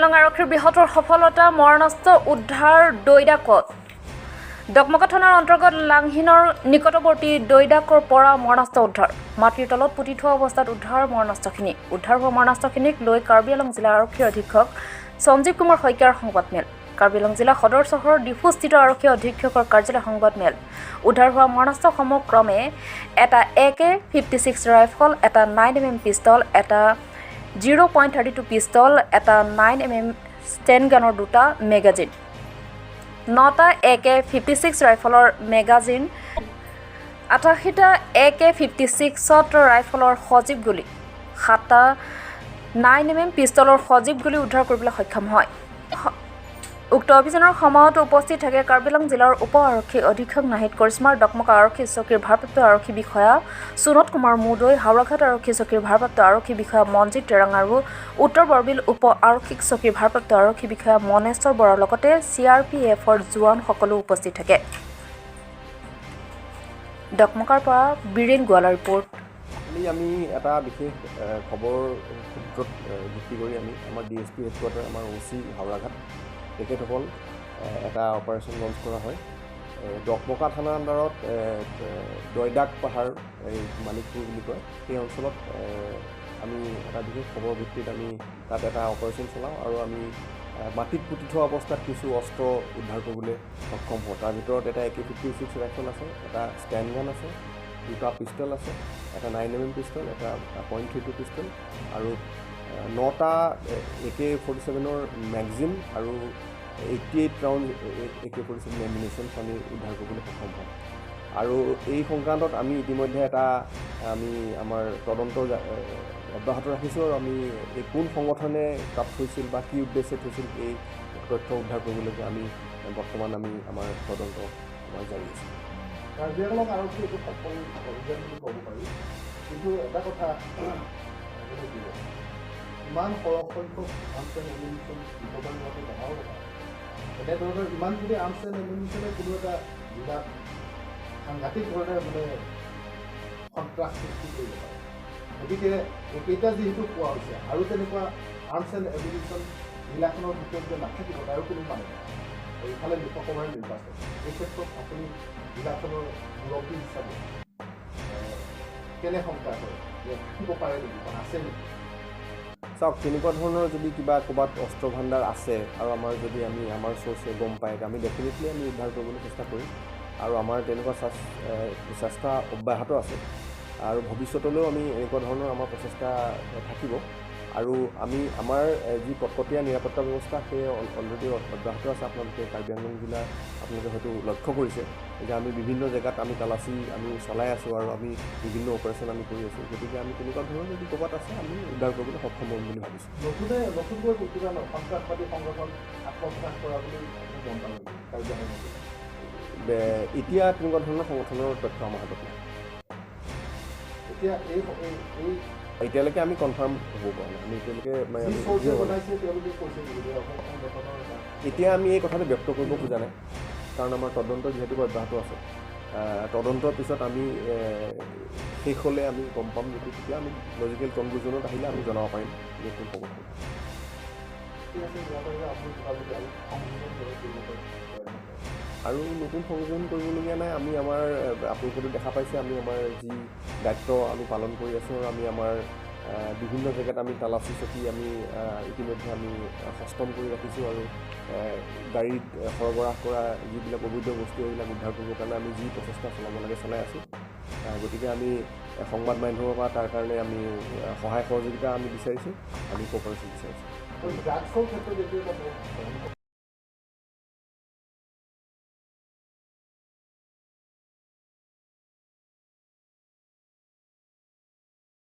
আলং আৰক্ষীৰ বৃহত্তৰ সফলতা, মৰণাস্ত্ৰ উদ্ধাৰ দৈদাকত। ডকমকা থানাৰ অন্তৰ্গত লাংহিনৰ নিকটৱৰ্তী দৈদাকৰ পৰা মৰণাস্ত্ৰ উদ্ধাৰ। মাটিৰ তলত পুতি থোৱা অৱস্থাত উদ্ধাৰ মৰণাস্ত্ৰখিনি। উদ্ধাৰ হোৱা মৰণাস্ত্ৰখিনিক লৈ কাৰ্বি আলং জিলা আৰক্ষী অধীক্ষক সঞ্জীৱ কুমাৰ শইকীয়াৰ সংবাদমেল। কাৰ্বি আলং জিলা সদৰ চহৰৰ ডিফুস্থিত আৰক্ষী অধীক্ষকৰ কাৰ্যালয় সংবাদমেল। উদ্ধাৰ হোৱা মৰণাস্ত্ৰসমূহ ক্ৰমে এটা AK-56 rifle, এটা 9 mm pistol, এটা 0.32 পিষ্টল, এটা 9 mm ষ্টেন গানৰ দুটা মেগাজিন, নটা AK-56 ৰাইফলৰ মেগাজিন, 88টা AK-56ত ৰাইফলৰ সজীৱ গুলী, সাতটা 9 mm পিষ্টলৰ সজীৱ গুলী উদ্ধাৰ কৰিবলৈ সক্ষম হয়। উক্ত অভিযানৰ সময়ত উপস্থিত থাকে কাৰ্বি আংলং জিলাৰ উপ আৰক্ষী অধীক্ষক নাহিদ কৰিশ্মাৰ, ডকমকা আৰক্ষী চকীৰ ভাৰপ্ৰাপ্ত আৰক্ষী বিষয়া সুনত কুমাৰ মুদৈ, হাওৰাঘাট আৰক্ষী চকীৰ ভাৰপ্ৰাপ্ত আৰক্ষী বিষয়া মনজিৎ টেৰাং আৰু উত্তৰ বৰবিল উপ আৰক্ষী চকীৰ ভাৰপ্ৰাপ্ত আৰক্ষী বিষয়া মনেশ্বৰ বৰাৰ লগতে চিআৰপিএফৰ জোৱানসকলো উপস্থিত থাকে। ডকমকাৰ পৰা বীৰেণ গোৱালাৰ ৰিপৰ্ট। কালি আমি এটা বিশেষ খবৰ সূত্ৰত ভিত্তি কৰি আমি আমাৰ ডিএছপি হেডকোৱাৰ্টাৰ, আমাৰ অ' চি হাওৰাঘাট, তেখেতসকল এটা অপাৰেশ্যন লঞ্চ কৰা হয়। ডকমকা থানাৰ আণ্ডাৰত দৈদাক পাহাৰ, এই মানিকপুৰ বুলি কয়, সেই অঞ্চলত আমি এটা বিশেষ খবৰ ভিত্তিত আমি তাত এটা অপাৰেশ্যন চলাওঁ আৰু আমি মাটিত পুতি থোৱা অৱস্থাত কিছু অস্ত্ৰ উদ্ধাৰ কৰিবলৈ সক্ষম হওঁ। তাৰ ভিতৰত এটা AK-56 rifle আছে, এটা ষ্টেণ্ড গান আছে, দুটা পিষ্টল আছে, এটা 9 mm pistol, এটা .32 পিষ্টল আৰু নটা AK-47ৰ মেগজিন আৰু 88 ৰাউণ্ড AK-47 এমিউনিশ্যনছ আমি উদ্ধাৰ কৰিবলৈ সক্ষম হওঁ। আৰু এই সংক্ৰান্তত আমি ইতিমধ্যে এটা আমি আমাৰ তদন্ত অব্যাহত ৰাখিছোঁ আৰু আমি এই কোন সংগঠনে তাত থৈছিল বা কি উদ্দেশ্যে থৈছিল, এই তথ্য উদ্ধাৰ কৰিবলৈকে আমি বৰ্তমান আমি আমাৰ তদন্ত আমাৰ জাৰি আছে। কাৰ্বি আংলং আৰক্ষী এইটো সফল অভিযান বুলি ক'ব পাৰি। কিন্তু এটা কথা ক'ব লাগিব, ইমান সৰহ সংখ্যক আৰ্মছ এণ্ড এমিউনিশ্যন ৰিকভাৰ হোৱাটো ডাঙৰ কথা। এনেধৰণৰ ইমানখিনি আৰ্মছ এণ্ড এমিউনিশ্যনে কোনো এটা জিলাত সাংঘাতিক ধৰণে মানে সন্ত্ৰাস সৃষ্টি কৰিব পাৰে। গতিকে এইকেইটা যিহেতু পোৱা হৈছে আৰু তেনেকুৱা আৰ্মছ এণ্ড এমিউনিশ্যন জিলাখনৰ ভিতৰত যে নাথাকিব, তাৰো কোনো মানে নাই। আৰু ইফালে লোকসভাৰ নিৰ্বাচন, এই ক্ষেত্ৰত আপুনি জিলাখনৰ মুৰব্বী হিচাপে কেনে শংকা কৰে যে থাকিব পাৰে নেকি বা আছে নেকি? চাওক, তেনেকুৱা ধৰণৰ যদি কিবা ক'ৰবাত অস্ত্ৰ ভাণ্ডাৰ আছে আৰু আমাৰ যদি আমি আমাৰ চ'ৰ্চে গম পায়, আমি ডেফিনেটলি আমি উদ্ধাৰ কৰিবলৈ চেষ্টা কৰিম আৰু আমাৰ তেনেকুৱা চেষ্টা অব্যাহত আছে আৰু ভৱিষ্যতলৈও আমি এনেকুৱা ধৰণৰ আমাৰ প্ৰচেষ্টা থাকিব। আৰু আমি আমাৰ যি কটকটীয়া নিৰাপত্তা ব্যৱস্থা, সেই অলৰেডি অব্যাহত আছে। আপোনালোকে কাৰ্বি আংলং জিলা আপোনালোকে হয়তো লক্ষ্য কৰিছে যে আমি বিভিন্ন জেগাত আমি তালাচী আমি চলাই আছোঁ আৰু আমি বিভিন্ন অপাৰেশ্যন আমি কৰি আছোঁ। গতিকে আমি তেনেকুৱা ধৰণৰ যদি ক'ৰবাত আছে, আমি উদ্ধাৰ কৰিবলৈ সক্ষম হ'ম বুলি ভাবিছোঁ। নতুনকৈ কিবা সন্ত্ৰাসবাদী সংগঠন আত্মপ্ৰকাশ কৰা বুলি আপুনি গম পালে নেকি কাৰ্বি আংলং জিলাত? এতিয়া তেনেকুৱা ধৰণৰ সংগঠনৰ তথ্য আমাৰ হাতত নাই। এতিয়া এই এই- এই এতিয়ালৈকে আমি কনফাৰ্ম হ'ব পৰা নাই। আমি এতিয়ালৈকে মানে যি আমি চ'ৰ্চে হোৱা নাই। বনাইছে, তেওঁলোকে কৈছে নেকি যে অসম সংগঠনৰ এটা- এতিয়া আমি এই কথাটো ব্যক্ত কৰিব খোজা নাই, কাৰণ আমাৰ তদন্ত যিহেতু অব্যাহত আছে। তদন্তৰ পিছত আমি শেষ হ'লে আমি গম পাম যিটো, তেতিয়া আমি লজিকেল কনক্লুজনত আহিলে আমি জনাব পাৰিম যে কোন সংগঠন। ঠিক আছে, ইয়াৰ বাহিৰে আপুনি কিবা যদি আৰু সংযোজন কৰে, কৰিব পাৰে। আৰু নতুন সংযোজন কৰিবলগীয়া নাই। আমি আমাৰ আপোনালোকেতো দেখা পাইছে, আমি আমাৰ যি দায়িত্ব আমি পালন কৰি আছোঁ আৰু আমি আমাৰ বিভিন্ন জেগাত আমি তালাচী চকী আমি ইতিমধ্যে আমি সষ্টম কৰি ৰাখিছোঁ আৰু গাড়ীত সৰবৰাহ কৰা যিবিলাক অবৈধ বস্তু, এইবিলাক উদ্ধাৰ কৰিবৰ কাৰণে আমি যি প্ৰচেষ্টা চলাব লাগে, চলাই আছোঁ। গতিকে আমি সংবাদ মাধ্যমৰ পৰা তাৰ কাৰণে আমি সহায় সহযোগিতা আমি বিচাৰিছোঁ, আমি কোঅপাৰেশ্যন বিচাৰিছোঁ। আৰু ড্ৰাগছৰ ক্ষেত্ৰত এইটো এটা বহুত ভয়ংকৰ